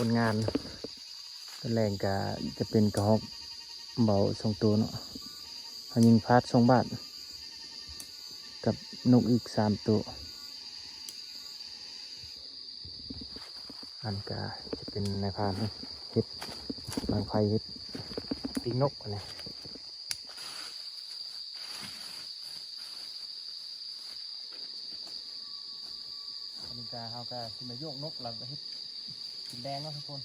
ຜົນງານຕອນແລງກະຈະເປັນກະຮອກເບົາສອງໂຕເນາະ ເຮົາຍິງພາດສອງບາດ ກັບນົກອີກສາມໂຕ. ອັນກະຈະເປັນນາຍພານເຮັດບັ້ງໄຟ ເຮັດປີກນົກ ອັນນີ້. ອັນນີ້ກະ ເຮົາກະຊິມາໂຍກນົກ ແລ້ວກະເຮັດກິນແລງເນາະທຸກຄົນ.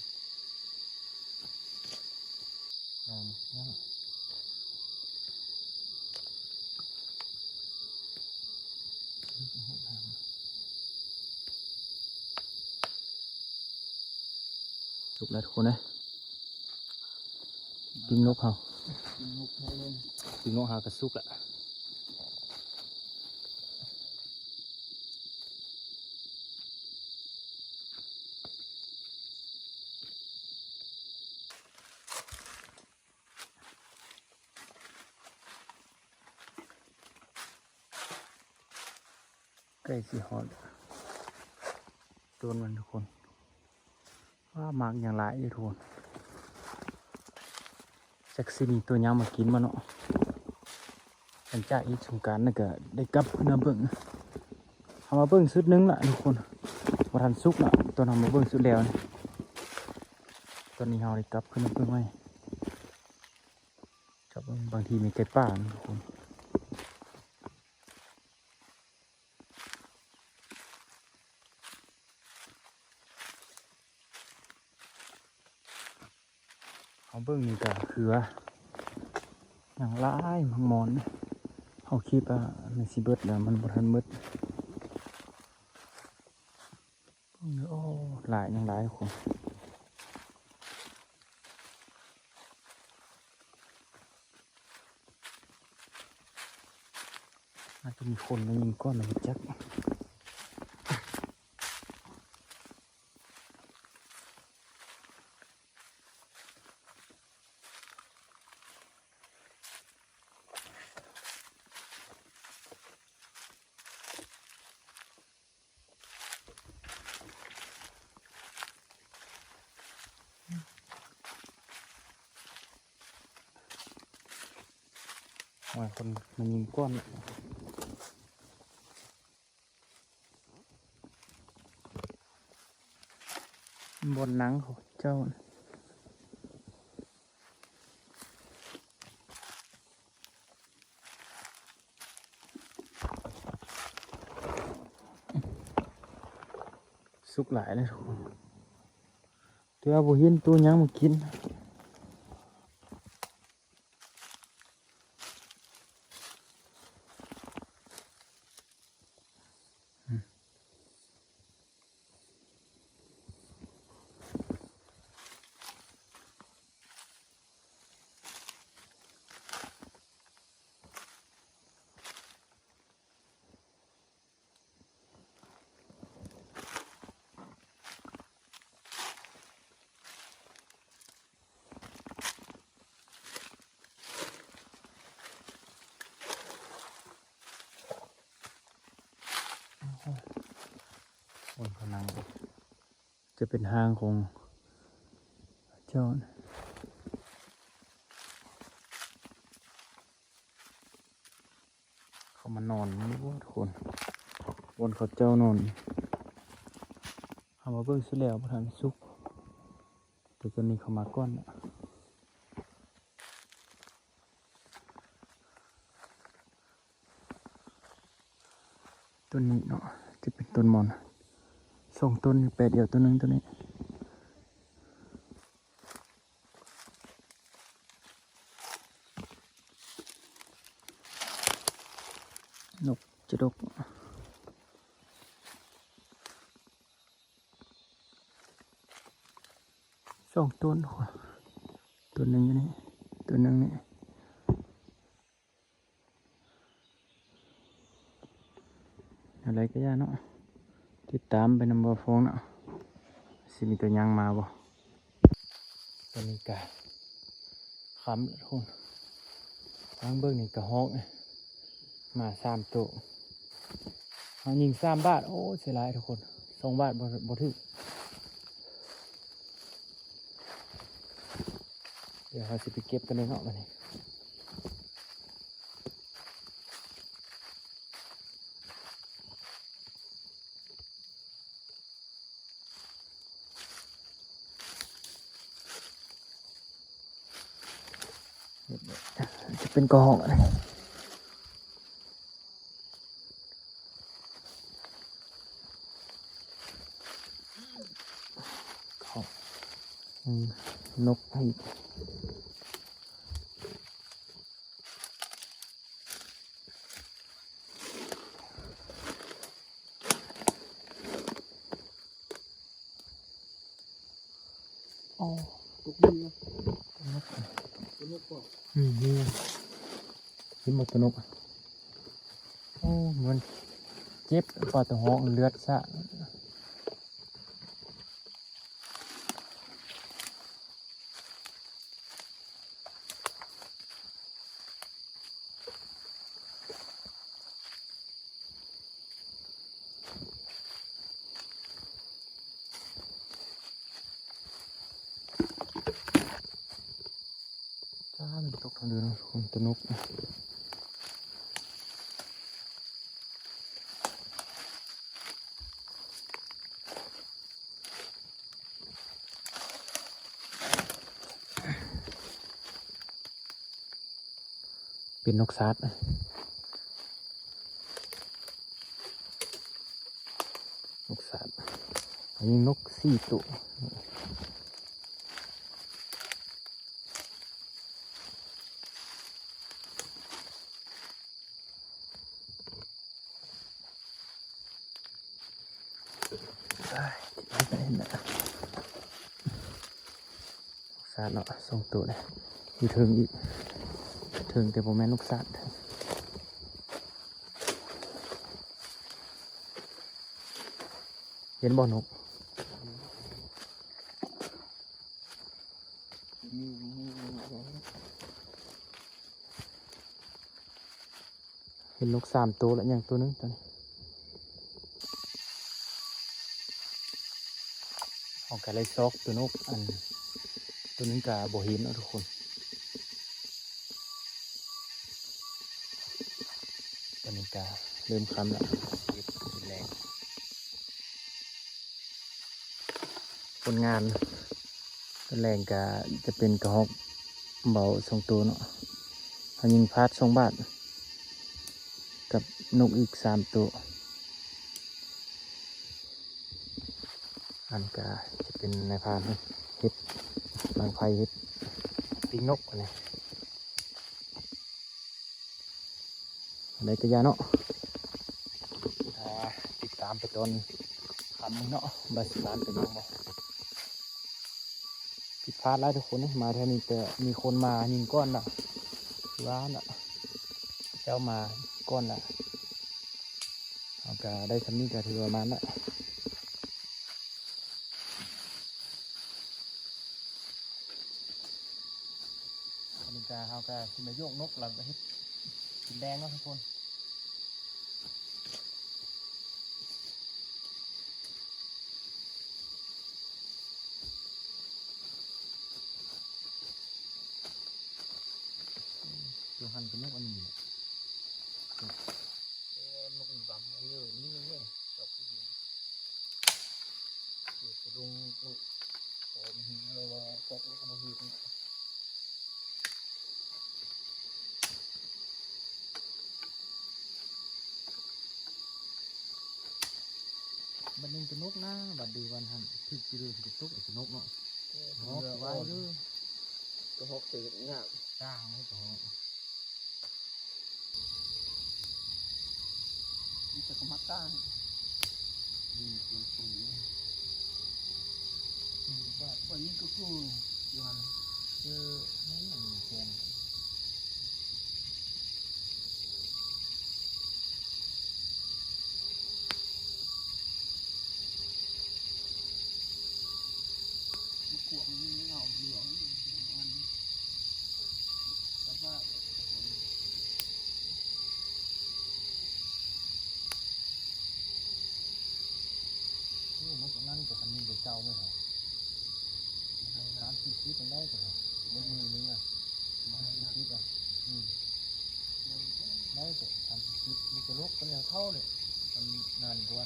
ສຸກແລ້ວທຸກຄົນເອີຍ ປີກນົກເຮົາ ປີກນົກເຮົາ ປີກນົກເຮົາກະສຸກແລ້ວ. ໃກ້ຊິຮອດຕົ້ນມັນທຸກຄົນ. ວ້າ ໝາກຫຍັງຫຼາຍຢູ່ທຸກຄົນ. ຈັກຊິມີຕົວຫຍັງມາກິນບໍ່ເນາະ. ຫຼັງຈາກອີກສົງການແລ້ວກະໄດ້ກັບຄືນມາເບິ່ງ. ເຮົາມາເບິ່ງຊຸດໜຶ່ງລະທຸກຄົນ ບໍ່ທັນສຸກລະ ຕອນເຮົາມາເບິ່ງຊຸດແລ້ວນີ້. ຕອນນີ້ເຮົາໄດ້ກັບຄືນມາເບິ່ງໃໝ່. ກັບເບິ່ງ ບາງທີມີໄກ່ປ່ານະທຸກຄົນ. ເຮົາເບິ່ງນີ້ກະຄືວ່າຍັງຫຼາຍໝາກໝອນ. ເຮົາຄິດວ່າມັນຊິເບິດແລ້ວ ມັນບໍ່ທັນເບິດ. ເບິ່ງເດີ ໂອ້ ຫຼາຍ ຍັງຫຼາຍຄົນ. ອາດຈະມີຄົນມາຍິງກ່ອນລະບໍ່ຈັກ. ໂອ້ຍ ຄົນມາຍິງກ່ອນ. ບ່ອນນັ່ງຂອງເຈົ້າ. ສຸກຫຼາຍເລີຍທຸກຄົນ ແຕ່ວ່າບໍ່ເຫັນຕົວຫຍັງມາກິນ. ຄົນເຂົານັ່ງ ຈະເປັນຮ່າງຂອງເຈົ້າ. ເຂົາມານອນຢູ່ບໍ່ທຸກຄົນ ບ່ອນເຂົາເຈົ້ານອນ. ເຮົາມາເບິ່ງຊິແລ້ວບໍ່ທັນສຸກ ແຕ່ຕົວນີ້ເຂົາມາກ່ອນ. ຕົ້ນນີ້ເນາະ ຈະເປັນຕົ້ນໝອນ ສອງຕົ້ນ ແປດດຽວ ຕົ້ນໜຶ່ງ ຕົ້ນນີ້. ນົກຈະດົກ ສອງຕົ້ນ ໂອ້ ໂຕໜຶ່ງຢູ່ນີ້ ໂຕໜຶ່ງນີ້. ແນວໃດກະຢ່າເນາະ ຕິດຕາມໄປນຳບ່າວຟອງເນາະ ຊິມີຕົວຫຍັງມາບໍ່. ຕອນນີ້ກະຄ່ຳແລ້ວທຸກຄົນ ທາງເບິ່ງນີ້ກະຮອກ ມາສາມໂຕ ເຮົາຍິງສາມບາດ ໂອ້ ເສຍດາຍທຸກຄົນ ສອງບາດບໍ່ ບໍ່ຖືກ. ດຽວເຮົາຊິໄປເກັບກັນເລີຍເນາະ ບັດນີ້. ຈະເປັນກະຮອກ ຂອງ ອືມ ນົກອີກ. ອໍ ຕົກດິນນະ ຕົວນົກ ຕົວນົກບໍ່? ອືມ ນີ້ ເຫັນບໍ່ຕົວນົກ? ໂອ້ ມັນເຈັບ ປາດໂຕ ຮ້ອງເລືອດສາດ. ຈ້າ ມັນຕົກທາງເດີນຂອງຕົວນົກ. ເປັນນົກສາດ ນົກສາດ ອັນນີ້ນົກສີ່ໂຕ. ສາດເນາະ ສອງໂຕນີ້ ຢູ່ເທິງອີກ ເທິງແຕ່ບໍ່ແມ່ນນົກສາດ. ເຫັນບໍ່ນົກ? ເຫັນນົກສາມໂຕແລ້ວ ຍັງໂຕໜຶ່ງຕອນນີ້. ເຮົາກະໄດ້ຊອກໂຕນົກ ອັນ ໂຕໜຶ່ງກະບໍ່ເຫັນເນາະທຸກຄົນ. ຕອນນີ້ກະເລີ່ມຄ່ຳແລ້ວ ເຮັດກິນແລງ. ຜົນງານຕອນແລງກະຈະເປັນກະຮອກເບົາສອງໂຕເນາະ ເຮົາຍິງພາດສອງບາດ ກັບນົກອີກສາມໂຕ. ອັນກະຈະເປັນນາຍພານເຮັດບັ້ງໄຟ ເຮັດປີກນົກ ອັນນີ້. ໄດ້ກະຢ່າເນາະ ອ່າ ຕິດຕາມໄປຕອນຄ່ຳເນາະ ວ່າຊິຜ່ານໄປຍັງບໍ່. ຜິດພາດຫຼາຍທຸກຄົນເອີຍ ມາເທື່ອນີ້ແຕ່ມີຄົນມາຍິງກ່ອນລະ ຄືວ່າຫັ້ນລະ ເຈົ້າມາກ່ອນລະ. ເຮົາກະໄດ້ສ່ຳນີ້ກະຖືວ່າໝານລະ. ອັນນີ້ກະເຮົາກະຊິມາໂຍກນົກ ແລ້ວກະເຮັດກິນແລງເນາະທຸກຄົນ. ໂຕຫັ້ນກະນົກອັນນີ້ແຫຼະ ເອີ ນົກດຳ ເອີ ນີ້ເລີຍ ດອກ ເອີ ສະດຸ້ງ ໂອ້ ໂອ້ ມັນເຫັນແລ້ວວ່າ ກອກແລ້ວກະບໍ່ເຫັນ. ບາດໜຶ່ງກະນົກນະ ບາດເດີ ບາດຫັ້ນ ຖືກຈີໂດ ກະຕົກ ກະນົກເນາະ. ເອີ ຮອກສະບາຍເດີ ກະຮອກເສີຍຍາກ ຈ້າງເລີຍກະຮອກ. ມີແຕ່ກະໝາກກ້ານ ອືມ ມັນສູງຢູ່ ອືມ ວ່າ ວ່າຍິງກູກູຢູ່ຫັ້ນ ເຈີແມ່ນຫຍັງແຊນ ມະກວກມັນເຫງົາເຫຼືອງ ມັນ ແບບວ່າ ໂອ້ ນົກຕົວນັ້ນກະຄັນມີແຕ່ເຈົ້າແມ່ນຫວະ ສາມສີ່ສິບມັນໄດ້ກະ ມື້ໜຶ່ງອະ ສາມສິບ ອະ ອືມ ໄດ້ແຕ່ສາມສິບ ມີແຕ່ລົກປານຫຍັງເຂົານີ້ ມັນນານກວ່າ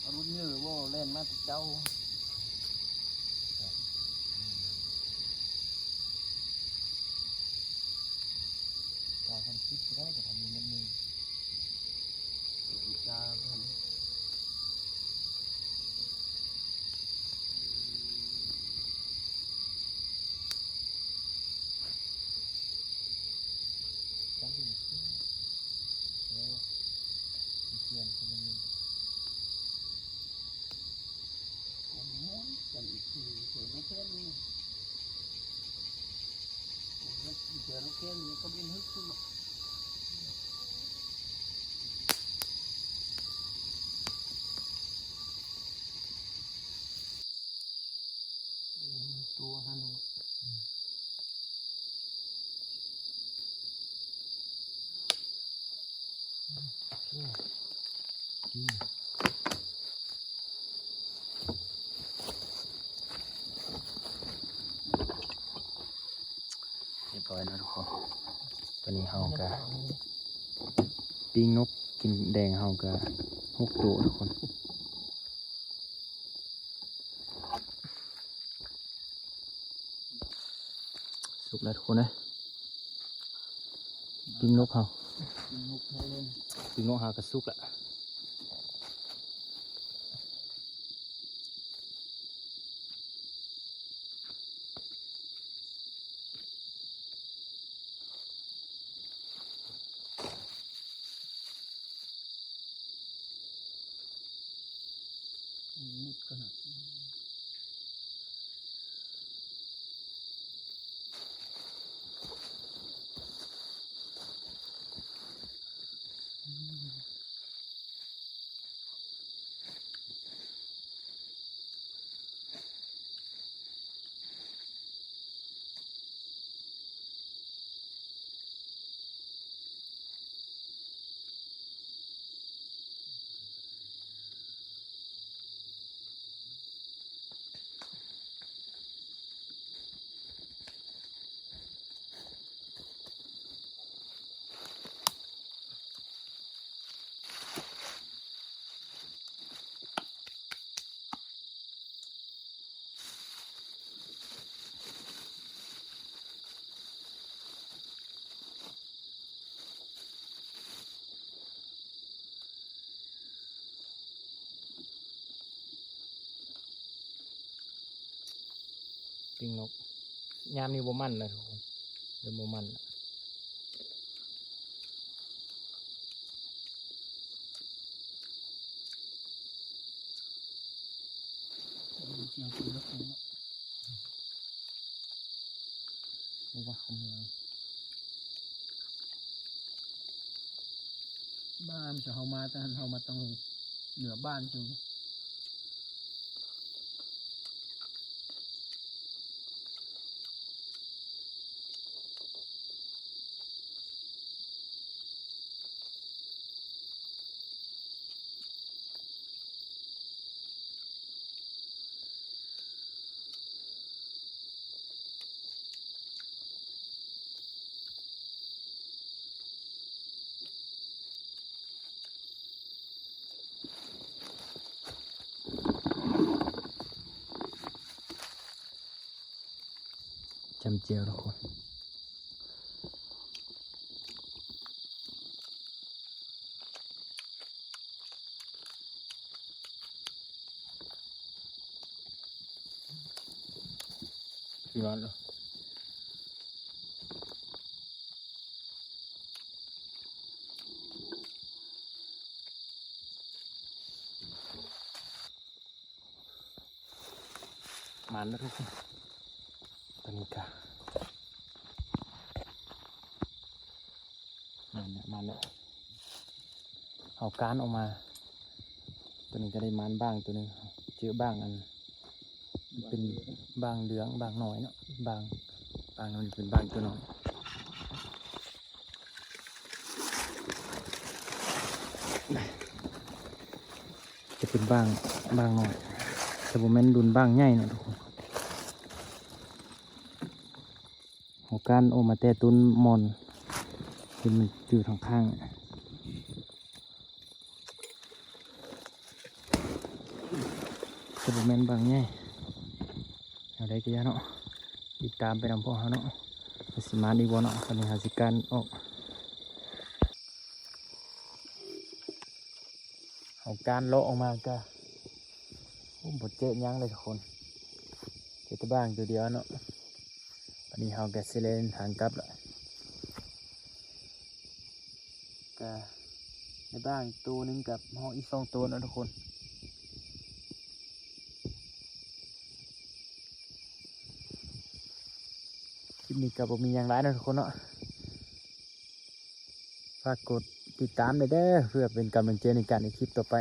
ອາວຸດເຍີບໍ່ ແລ່ນມາແຕ່ເຈົ້າ ອືມ ເກົ້າສາມສິບກໍໄດ້ ກໍທຳມີເງິນໜຶ່ງ ຮຽບຮ້ອຍເນາະທຸກຄົນ. ຕອນນີ້ເຮົາກະປີ້ງນົກກິນແດງເຮົາກະຫົກໂຕທຸກຄົນ. ສຸກແລ້ວທຸກຄົນເອີຍ ປີ້ງນົກເຮົາ ປີ້ງນົກເຮົາກະສຸກລະ. ປີ້ງນົກ ຍາມນີ້ບໍ່ມັນລະທຸກຄົນ ເລີ່ມບໍ່ມັນລະ. ບ້ານເຮົາມາ ແຕ່ເຮົາມາຕັ້ງເໜືອບ້ານຈຸ. ຈ້ຳແຈ່ວທຸກຄົນ. ມັນນະທຸກຄົນ ຕອນນີ້ກະ ມັນນະ ມັນນະ ເຮົາກ້ານອອກມາ ຕອນນີ້ກະໄດ້ມັນບ້າງໂຕໜຶ່ງ ເຈີບ້າງອັນ ເປັນບ້າງເຫຼືອງ ບ້າງນ້ອຍເນາະ ບ້າງ ບ້າງນ້ອຍເປັນບ້າງໂຕນ້ອຍ. ຈະເປັນບ້າງ ບ້າງນ້ອຍ ຈະບໍ່ແມ່ນລຸ້ນບ້າງໃຫຍ່ເນາະທຸກຄົນ. ເອົາກ້ານອອກມາແຕະຕົ້ນໝ່ອນທີ່ມັນຢູ່ຂ້າງໆ ແຕ່ບໍ່ແມ່ນບາງໃຫຍ່ ແນວໃດກໍຢ່າເນາະ ຕິດຕາມໄປນຳພວກເຮົາເນາະ ວ່າຊິມານອີກບໍ່ເນາະ. ຕອນນີ້ເຮົາຊິກ້ານອອກ ເຮົາກ້ານເລາະອອກມາກະ ໂອ້ ບໍ່ເຈີຫຍັງເລີຍທຸກຄົນ ເຈີແຕ່ບາງຕົວດຽວເນາະ. ບາດນີ້ເຮົາກະຊິແລ່ນທາງກັບລະ ກະໄດ້ບາງໂຕໜຶ່ງກັບຮອກອີກສອງໂຕເນາະທຸກຄົນ. ຄລິບນີ້ກະບໍ່ມີຫຍັງຫຼາຍເນາະທຸກຄົນເນາະ ຝາກກົດຕິດຕາມແດ່ເດີ ເພື່ອເປັນກຳລັງໃຈໃນການເຮັດຄລິບຕໍ່ໄປ.